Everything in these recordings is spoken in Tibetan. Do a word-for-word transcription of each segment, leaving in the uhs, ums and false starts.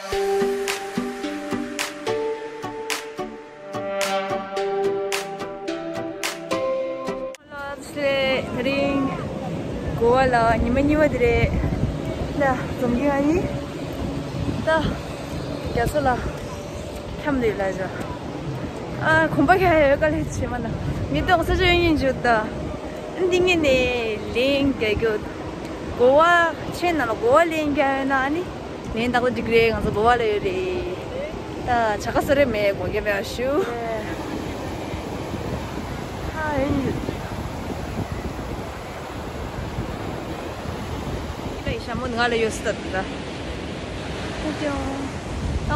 དེ་རིང་གོ་བ་ལ་ཉི་མ་གཉིས་པ་དེ་རེད། ད་འཛོམས་ཀྱི་ཨ་ཡིན། ད་རྒྱ་མཚོ་ལ་འཁྱམས་འདུག་ལ་ཇོ། ཨ་གོམ་པ་ཁ་ཡོད་ག་ལས་བྱེད་མ་ན་མི་ཏོག་ས་ཆོས་ཡིན་ཇོ། ད་འདི་ངས་ནས་ལན་རྒྱག་རྒྱུ། གོ་བ་ཆེ་ན་ལ་གོ་བ་ལན་རྒྱག་ཡོད་ན་ཨ་ནི། ལན་ཏག་ཏག་འགྲིག་རེད། ང་ཚོ་གོ་བ་ལ་ཡོད་རེད། ད་བྱ་དགའ་སུ་རེད་མེད་དགོངས་འགལ་མེད་པ་ཞུ། ཨ་ཡིན། ཨི་ལ་ཡི་ཞྭ་མོ་ང་ལ་ཡོད་སྲིད་ད། ད་ང་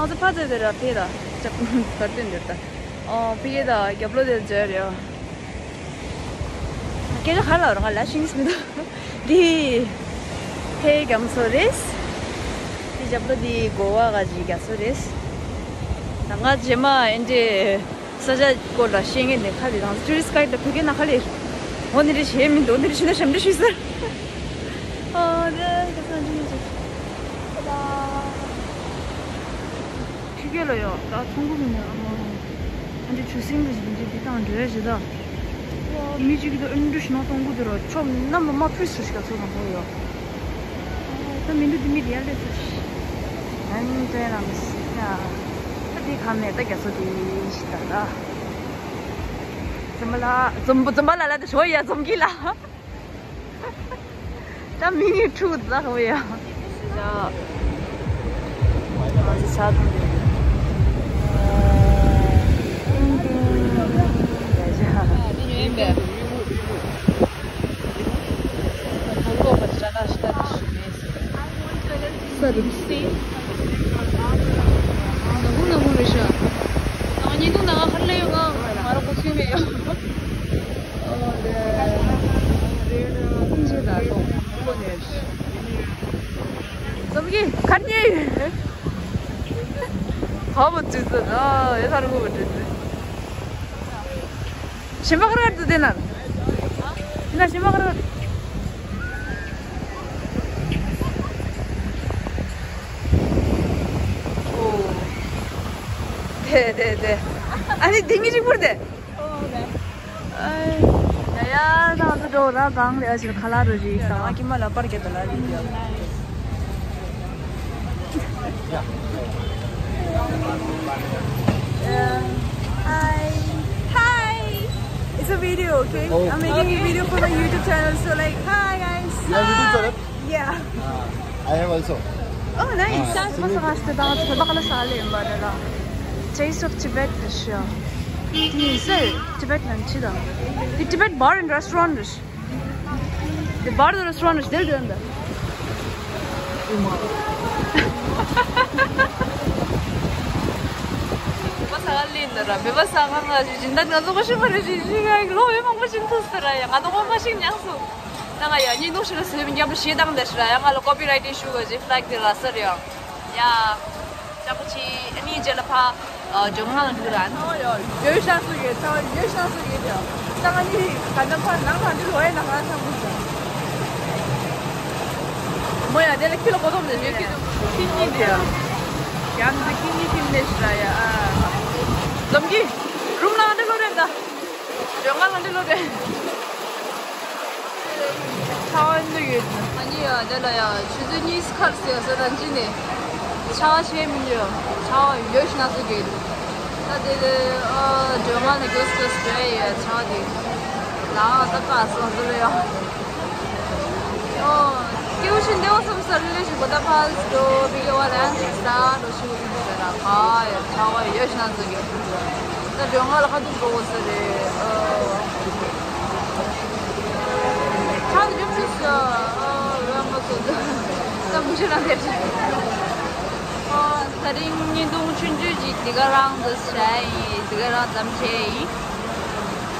ཚོ་ཕ་ཚོད་དེ་ར་ཕེ་ད་ཅབ་གར་སྟོན་འདིར་ད། ཨོ་ཕེ་ད་རྒྱབ་ལོ་དེ་འཛོལ་རེད། སྐད་ཆ་ག་ལ་རང་ལ་ཤིང་སི་མི་འདུག་འདི་ཕའི་རྒྱ་མཚོ་རེད། འདི་རྒྱབ་ལོ་འདི་གོ་བ་ག་ཅི་རྒྱ་མཚོ་རེད། ད་ང་རྗེས་མ་ཨེ་འདྲས་ས་ཆ་སྐོར་ལ་ཤེས་ངེས་ནས་ཁ་ལི་རང་ཊུ་རི་སི་ཊི་གྷའི་ཌི་ལ་ཕུལ་མཁན་ན་ཁ་ལི་འོ་ནི་རེ་ཤེས་མི་འདུག་འོ་ནི་རེ་ཤེས་ན་ཞབས་འདྲི་ཞུས་ཟེར། ཨོ་རེད་ཁ་སང་འདྲི་ཞུས་ཟེར། ཁྱི་སྐད་ལ་ཡོད་ད་ཚོང་ཁུག་མི་ཉན་ཨ་མ། ཨ་འདྲ་ཆུ་སྲིན་འདྲ་ཞིག་འདི་འདི་བཏང་འགྲོ་ཡ་ཞེ་ད། ཨོ་མི་གཅིག་གིས་ད་ཨ་འདྲ་ཞིག་ན་གཏོང་གི་འདུག་ར་ཆོ་གནམ་ལ་མ་ཕུད་ཟེར་ཞིག་ག་ཚོད་དང་པོ་ཡོད། ཨོ་ད་མི་འདུག་འདི་མི་འདི་ཡར་སླེབས་ཟེར་ཞིག་ཨ་ནི་ཏྲེ་ལ་མི་སྲིད་ཡ། ད་འདི་ག་མེད་ད་རྒྱ་མཚོ་འདི་ཞིག་ད་ད། འཛོམས་པ་ལ་འཛོམས་འཛོམས་པ་ལ་ལ་ད་ཞོ་ཡ་འཛོམས་གི་ལ། ད་མི་ནི་ཁྲུ་ཛ་ཧོ་ཡ། ཏིང་ཏིང་། ཏིང་ཏིང་། ཡ་ཡ། ས་རུབ་སེ། ནག་པོ་ནག་པོ་རེད་ཤག་ང་ཉིན་ཐུང་ནང་ཧར་ལས་ཡོང་ང་ང་རང་གོ་ཚོད་མེད་ཡོང་། ཨོ་ལེ། ཙམ་ཞིག་ད་ལོ་ཁོ་ནས། ཙམ་གྱིས་ཁར་ཉེ། ཧ་མ་ཙི་ཙི་ཨ་ཡ་ཁར་ངོ་མ་ཙི་ཙི། ཞིམ་པ་ག་རེ་ག་རེ་འདུག་དེ་ན། དེ་ན་ཞིམ་པ་ག་རེ་ག་རེ། ཨོ། དེ་དེ་དེ། ཨ་ནི་དེ་ངེད་ཅིག་པུར་དེ། ཨོ་དེ། ཨ་ཡ་ཡ་ད་ང་ཚོ་འགྲོ་ར་གང་ལས་ཨ་ཕྱིར་ཁ་ལག་རོ་ཞིག་ད་ང་ཀི་མ་ལ་པར་གྱི་དེ་ལ་རིག་ཡ། Hi. Hi. It's a video, okay? Oh. I'm making a video for my YouTube channel. So, like, hi, guys. You have YouTube channel? Yeah. Uh, I have also. Oh, nice. ས་ས་ས་ས་ད་ཚོད་པ་ཀ་ལ་ས་ལེ་ཡིན་པ་རེད་ལ། Taste of Tibet རེད་ཤག་དེ་ཡིན་ས། Tibet ལ་འཆི་ད། དེ་Tibet Bar and Restaurant རེད། The bar the restaurant is still doing that. མེད་པ་ས་ག་ལེན་ན་ར་མེད་པ་ས་ག་ང་ཞིག་སྦྱིན་བདག་ང་ཚོ་ག་ཤི་མ་རེ་ཞིག་ཞིག་ང་ལོ་བའི་མང་པོ་ཞིག་ཐུག་ས་ར་ཡ་ང་ནོ་མ་མ་ཞིག་ཉག་སོ་ད་ང་ཡ་ཉིན་ནོ་ཞིག་ལ་སེ་བི་རྒྱབ་ལ་ཞེ་དང་དེ་ཞིག་ར་ཡ་ང་ལ་copyright issue ག་ཞིག་flag དེ་ལ་སར་ཡ་ཡ། ཅག་པོ་ཆེ་ཨ་ནི་རྗེས་ལ་ཕ་ཇོ་ང་ལ་འགྲོ་ར་ནོ་ཡོད་ཡོད་ཤ་སུ་ཡོད་ཚ་ཡོད་ཤ་སུ་ཡོད་ཡོད་ཚ་ང་ནི་ག་ན་ཕ་ནང་ལ་འདི་ལོ་ཡ་ནང་ལ་ཚ་མོ་ཟ་མོ་ཡ་དེ་ལ་ཁྱི་ལ་གོ་ཐོམ་ནས་ཡོད་ཁྱི་ཁྱི་གཉིས་དེ་ཡ་ཡང་དེ་ཁྱི་གཉིས་ཁྱི་ནས་ཤི་ར་ཡ་ཨ་འཛོམས་ཀྱི་རུམ་ནང་འདི་ལོ་རེད་ད། ཇོ་ང་ལ་འདི་ལོ་རེད། ཆར་པ་ཡིན་ནོ་ཡོད། ང་གཉིས་ཡ་དེ་ལ་ཡ་ཆུ་ཚོད་གཉིས་ཁར་ཟེར་ས་རང་ཅི་ནས་ཆར་པ་ཆེ་མི་འདུག་ཆར་པ་ཡོད་ཤི་ན་ཚོ་གི་ད་དེ་ཨ་ཇོ་ང་ནས་གོས་གོས་སྤྲོད་ཡ་ཆར་པ་དེ་ལའང་ད་ཀ་སོང་ཟེར་ལ་ཡ། ཨོ་སྐྱེ་བོ་ཞིག་འདེ་བ་སམ་ས་ལེ་ཞིག་གོ་ད་ཕ་སི་ཏོ་བི་གེ་བ་རང་ཞིག་ས་རོ་ཞིག་གོ་ད་ཁ་ཡ་ཆར་པ་ཡོད་ཤི་ན་ཚོ་གི་ད་ཇོ་ང་ལ་ཁ་ཐུག་གོ་བོ་ས་རེད་ཨོ། ཆང་རྒྱུགས་ཤིག་ཤོག་ཨོ་རང་མ་སོ་ད་མུ་ཤི་རང་དེར་ཤི་ཨོ། ད་རིང་ཉིན་ཐུང་ཆུང་ཆུང་ཅིག་འདི་ག་རང་དུ་བྱས་ཡིན། འདི་ག་རང་ཙམ་བྱས་ཡིན།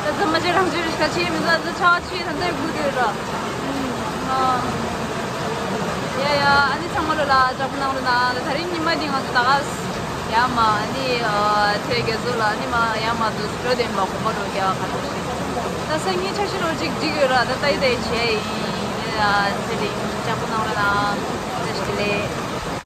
ད་ཙམ་མ་བྱས་རང་ཆུང་ཆུང་ཁ་ཆེ་མི་ཚ་ད་ཆ་ཆེ་ད་ད་དགུ་དུས་ར་ཨོ། ཡ་ཡ་ཨ་ནི་ཚང་མ་ལོ་ལ་ཅག་པོ་གནང་རོགས་གནང་། ད་ད་རིང་ཉི་མ་འདི་ང་ཚོ་ད་ག་ཡ་མ་ནི་ཨ་ཚེ་རྒྱ་མཚོ་ལ་ནི་མ་ཡ་མ་དུ་འགྲོ་བདེན་པ་གོ་མ་འགྲོ་རྒྱ་ག་ད་ཤི་ད་སང་ཉིན་འཆར་གཞི་རོ་གཅིག་འགྲིག་ཡོད་ར། ད་ད་ཡི་ད་ཡི་བྱས་ཡིན། ཨ་ཚེ་རིང་ཅག་པོ་གནང་རོགས་གནང་། བཀྲ་ཤིས་བདེ་ལེགས།